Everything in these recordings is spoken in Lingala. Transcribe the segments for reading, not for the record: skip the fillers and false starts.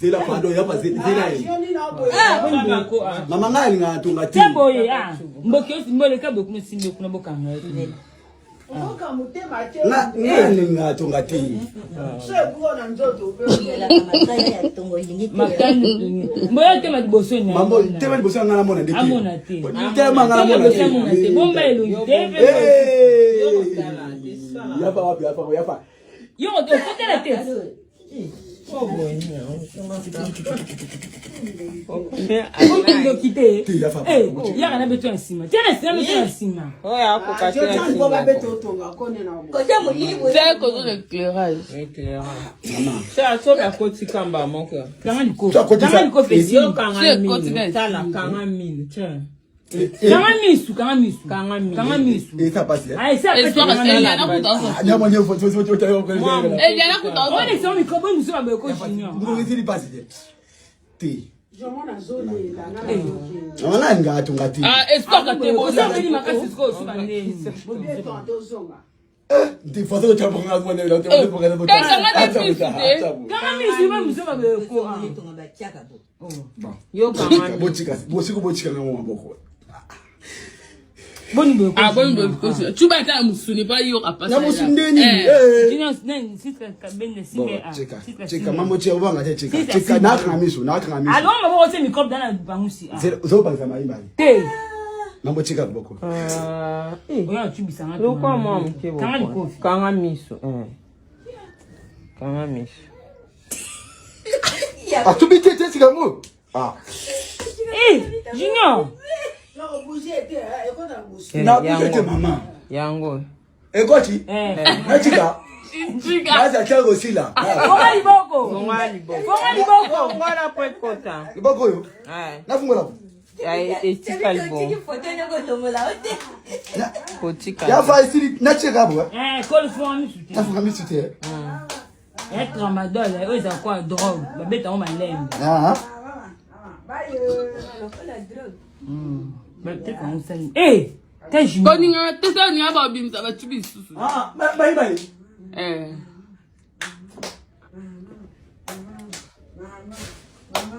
Zela pardon, ya pas zela ye. Ah. Mama ngai alingaka tonga te. Te boye ah. Mboki osi mboleka boye kuna simbi kuna bokanga ye. Nga ngai alingaka tonga te. Makani mboya tema liboso na. Mambo tema liboso ya ngai namona nde te. Amona te. Tema ngai namona te. Amona te. Bomba elongi te. Eh. Yafa wapi yafa yafa. Yo okotela te. Okindoki te. Eh, yaka na beto ya nsima. Tia na nsima beto ya nsima. Oyo akoka te na nsima. Tia kozo na éclairage. Éclairage. Soki akoti kamba moko. Kanga likofi. Kanga likofi esi. Yo kanga minu. Tala kanga minu. Tiens. Kanga misu, kanga misu. Kanga misu. Kanga misu. Eza pasi. Ah, esa pasi. Eliana kuta ozo. Nyama nyewe foto foto foto. Eliana kuta ozo. Oni so micro bo musu ba ko junior. Ngo ezili pasi te. Te. Mama ngai alingaka tonga te. Ah, espoir ka te Osa meli makasi sikoyo osuka ndeni. Nti façon de tchabo nga mwana la tchabo nga Eh, kanga te misu te. Kanga misu ba musu ba ko. Yo kanga minu. Botika, bosiko botika nga mwa maboko. Boni boye ko. Ah, bon, bon, bon. Tu vas être musuni pa yo apa. Na musuni nde nini? Eh. Eh. Junior, nani sita kabende Bon, simbe ah. cheka, Sita cheka, simbe. mambo cheka obanga te cheka. Sita Cheka simbe. na kanga misu, na kanga misu. Alors maboko se microbe dans la bangusi. ah. Zero zo bangisa mayimba. Te. Mambo cheka loboko. Ah, eh. Oya tubisa nga. Lokwa mwa moke bo. Kanga likofi. Kanga miso. Eh. Kanga miso. Ah, tubi te te sika ngo. Ah. Eh, Junior. Na bouge te mama. Yango. Ekoti. Eh. Na chika. Chika. Naza chaka kosila. Fonga liboko. Fonga liboko. Fonga liboko. Fongola po ekota. Liboko oyo. Eh. Nafungola. Ya etikali bon. Kotika. Ya fa esili na cheka bo. Eh, kolo fonga misu te. Nafunga misu te. Eh, tramadol, eh, oyo eza kwa drogue. Babeta ngo malembe. Ah. Bateka ngo sani. Eh, te Junior. Koninga te sa ninga ba bimisa ba tubi lisusu. Ah, bayi bayi. Eh.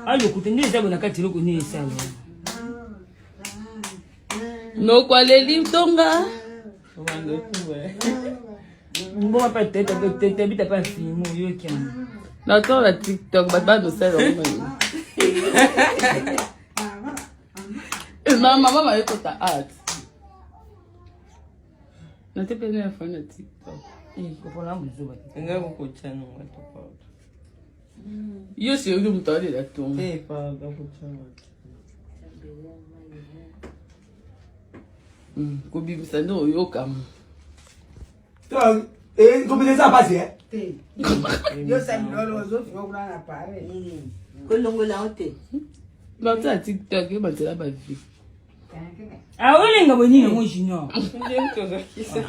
Alokuta nde eza bona kati eloko nini esala. Nokwaleli tonga. Mboma pa tete tete bita pa filmu yoki yango. Na tola TikTok bato ba nosala yango nini. Na mama ba yekota art. Na te pene ya fana TikTok. Eh, kopona buzoba te. Nga kokotia nonga to pardon. Yo si oyo moto alela tonga. Eh, pardon kotia nonga. Kobimisa nde oyokama. Eh, ngombe eza pasi eh. Kolongola yango te. Bato ya TikTok yo banzela ba vie. Ah, olinga bonini yango Junior. Nde tozakisa.